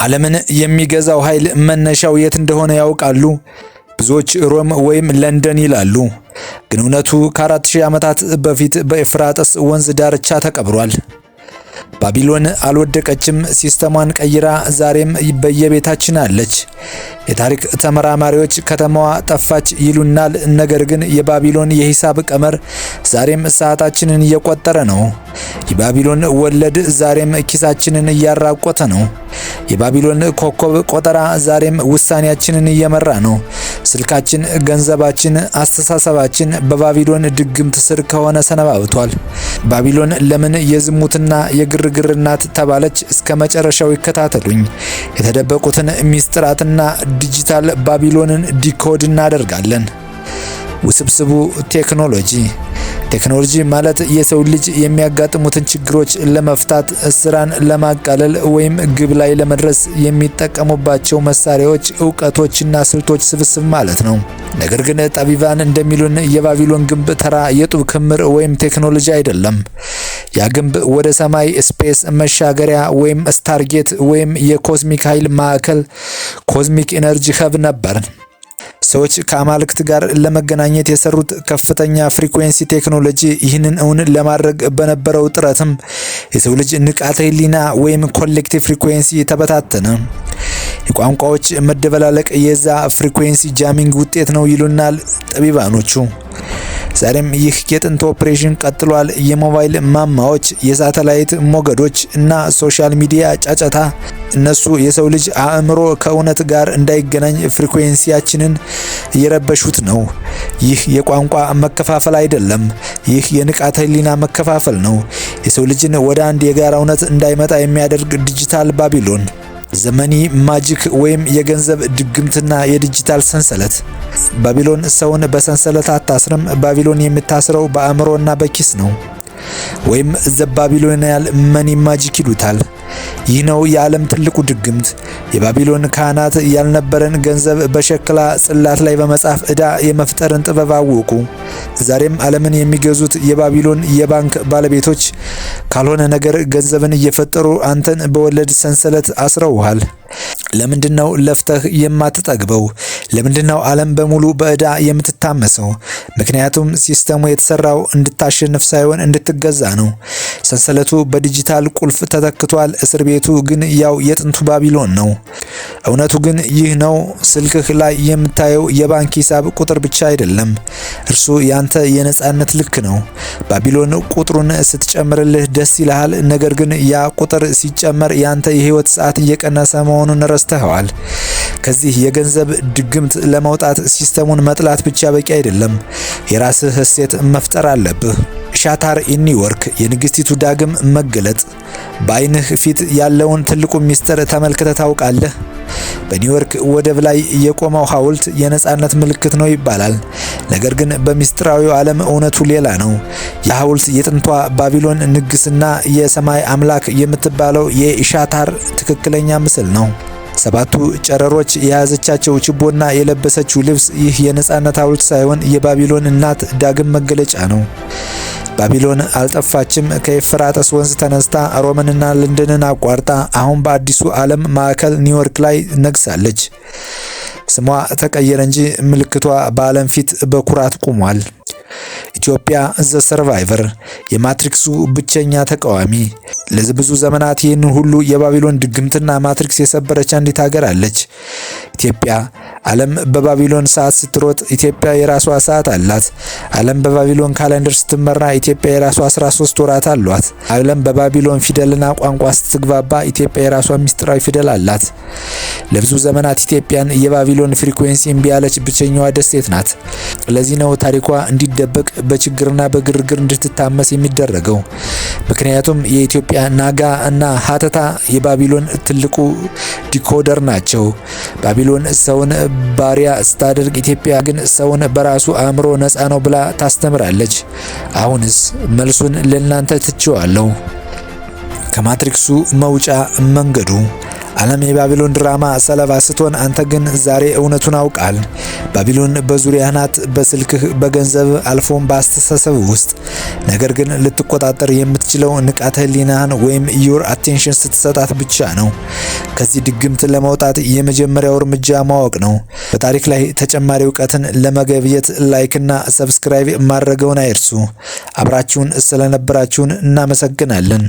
ዓለምን የሚገዛው ኃይል መነሻው የት እንደሆነ ያውቃሉ? ብዙዎች ሮም ወይም ለንደን ይላሉ። ግን እውነቱ ከ4000 ዓመታት በፊት በኤፍራጥስ ወንዝ ዳርቻ ተቀብሯል። ባቢሎን አልወደቀችም። ሲስተሟን ቀይራ ዛሬም በየቤታችን አለች። የታሪክ ተመራማሪዎች ከተማዋ ጠፋች ይሉናል። ነገር ግን የባቢሎን የሂሳብ ቀመር ዛሬም ሰዓታችንን እየቆጠረ ነው። የባቢሎን ወለድ ዛሬም ኪሳችንን እያራቆተ ነው። የባቢሎን ኮከብ ቆጠራ ዛሬም ውሳኔያችንን እየመራ ነው። ስልካችን፣ ገንዘባችን፣ አስተሳሰባችን በባቢሎን ድግምት ስር ከሆነ ሰነባብቷል። ባቢሎን ለምን የዝሙትና የግርግር እናት ተባለች? እስከ መጨረሻው ይከታተሉኝ። የተደበቁትን ሚስጥራትና ዲጂታል ባቢሎንን decode እናደርጋለን። ውስብስቡ ቴክኖሎጂ። ቴክኖሎጂ ማለት የሰው ልጅ የሚያጋጥሙትን ችግሮች ለመፍታት፣ ስራን ለማቃለል ወይም ግብ ላይ ለመድረስ የሚጠቀሙባቸው መሳሪያዎች፣ እውቀቶችና ስልቶች ስብስብ ማለት ነው። ነገር ግን ጠቢባን እንደሚሉን የባቢሎን ግንብ ተራ የጡብ ክምር ወይም ቴክኖሎጂ አይደለም። ያ ግንብ ወደ ሰማይ space መሻገሪያ ወይም stargate ወይም የ cosmic ኃይል ማዕከል cosmic energy hub ነበር። ሰዎች ከአማልክት ጋር ለመገናኘት የሰሩት ከፍተኛ frequency ቴክኖሎጂ። ይህንን እውን ለማድረግ በነበረው ጥረትም የሰው ልጅ ንቃተ ህሊና ወይም collective frequency ተበታተነ። የቋንቋዎች መደበላለቅ የዛ frequency jamming ውጤት ነው ይሉናል ጠቢባኖቹ። ዛሬም ይህ የጥንት ኦፕሬሽን ቀጥሏል። የሞባይል ማማዎች፣ የሳተላይት ሞገዶች እና social media ጫጫታ፣ እነሱ የሰው ልጅ አእምሮ ከእውነት ጋር እንዳይገናኝ frequency ያችንን እየረበሹት ነው። ይህ የቋንቋ መከፋፈል አይደለም። ይህ የንቃተ ህሊና መከፋፈል ነው። የሰው ልጅን ወደ አንድ የጋራ እውነት እንዳይመጣ የሚያደርግ ዲጂታል ባቢሎን፣ the money magic ወይም የገንዘብ ድግምትና የዲጂታል ሰንሰለት። ባቢሎን ሰውን በሰንሰለት አታስርም። ባቢሎን የምታስረው በአእምሮና በኪስ ነው። ወይም the Babylonian money magic ይሉታል። ይህ ነው የዓለም ትልቁ ድግምት። የባቢሎን ካህናት ያልነበረን ገንዘብ በሸክላ ጽላት ላይ በመጻፍ ዕዳ የመፍጠርን ጥበብ አወቁ። ዛሬም ዓለምን የሚገዙት የባቢሎን የባንክ ባለቤቶች ካልሆነ ነገር ገንዘብን እየፈጠሩ አንተን በወለድ ሰንሰለት አስረውሃል። ለምንድን ነው ለፍተህ የማትጠግበው? ለምንድን ነው ዓለም በሙሉ በዕዳ የምትታመሰው? ምክንያቱም ሲስተሙ የተሰራው እንድታሸንፍ ሳይሆን እንድትገዛ ነው። ሰንሰለቱ በዲጂታል ቁልፍ ተተክቷል። እስር ቤቱ ግን ያው የጥንቱ ባቢሎን ነው። እውነቱ ግን ይህ ነው። ስልክህ ላይ የምታየው የባንክ ሂሳብ ቁጥር ብቻ አይደለም። እርሱ ያንተ የነጻነት ልክ ነው። ባቢሎን ቁጥሩን ስትጨምርልህ ደስ ይልሃል። ነገር ግን ያ ቁጥር ሲጨመር ያንተ የህይወት ሰዓት እየቀነሰ መሆኑን ረስተኸዋል። ከዚህ የገንዘብ ድግምት ለመውጣት ሲስተሙን መጥላት ብቻ በቂ አይደለም። የራስህ እሴት መፍጠር አለብህ። ኢሻታር in New York፣ የንግስቲቱ ዳግም መገለጥ። በአይንህ ፊት ያለውን ትልቁ ሚስጥር ተመልክተህ ታውቃለህ? በኒውዮርክ ወደብ ላይ የቆመው ሐውልት የነጻነት ምልክት ነው ይባላል። ነገር ግን በሚስጥራዊው ዓለም እውነቱ ሌላ ነው። የሐውልት የጥንቷ ባቢሎን ንግስና፣ የሰማይ አምላክ የምትባለው የኢሻታር ትክክለኛ ምስል ነው። ሰባቱ ጨረሮች፣ የያዘቻቸው ችቦና የለበሰችው ልብስ፣ ይህ የነጻነት ሐውልት ሳይሆን የባቢሎን እናት ዳግም መገለጫ ነው። ባቢሎን አልጠፋችም። ከኤፍራጥስ ወንዝ ተነስታ፣ ሮምንና ለንደንን አቋርጣ አሁን በአዲሱ ዓለም ማዕከል ኒውዮርክ ላይ ነግሳለች። ስሟ ተቀየረ እንጂ ምልክቷ በዓለም ፊት በኩራት ቆሟል። ኢትዮጵያ the survivor፣ የማትሪክሱ ብቸኛ ተቃዋሚ። ለብዙ ዘመናት ይህንን ሁሉ የባቢሎን ድግምትና matrix የሰበረች አንዲት ሀገር አለች፣ ኢትዮጵያ። ዓለም በባቢሎን ሰዓት ስትሮጥ ኢትዮጵያ የራሷ ሰዓት አላት። ዓለም በባቢሎን calendar ስትመራ ኢትዮጵያ የራሷ 13 ወራት አሏት። ዓለም በባቢሎን ፊደልና ቋንቋ ስትግባባ ኢትዮጵያ የራሷ ሚስጥራዊ ፊደል አላት። ለብዙ ዘመናት ኢትዮጵያን የባቢሎን frequency እምቢ ያለች ብቸኛዋ ደሴት ናት። ለዚህ ነው ታሪኳ እንዲደበቅ፣ በችግርና በግርግር እንድትታመስ የሚደረገው። ምክንያቱም የኢትዮጵያ ናጋ እና ሀተታ የባቢሎን ትልቁ decoder ናቸው። ባቢሎን ሰውን ባሪያ ስታደርግ፣ ኢትዮጵያ ግን ሰውን በራሱ አእምሮ ነፃ ነው ብላ ታስተምራለች። አሁንስ መልሱን ለእናንተ ትቼዋለሁ። ከማትሪክሱ መውጫ መንገዱ። ዓለም የባቢሎን ድራማ ሰለባ ስትሆን፣ አንተ ግን ዛሬ እውነቱን አውቀሃል። ባቢሎን በዙሪያህ ናት፣ በስልክህ፣ በገንዘብ አልፎም በአስተሳሰብ ውስጥ። ነገር ግን ልትቆጣጠር የምትችለው ንቃተ ህሊናህን ወይም your attention ስትሰጣት ብቻ ነው። ከዚህ ድግምት ለመውጣት የመጀመሪያው እርምጃ ማወቅ ነው። በታሪክ ላይ ተጨማሪ እውቀትን ለመገብየት like እና subscribe ማድረግዎን አይርሱ። አብራችሁን ስለነበራችሁን እናመሰግናለን።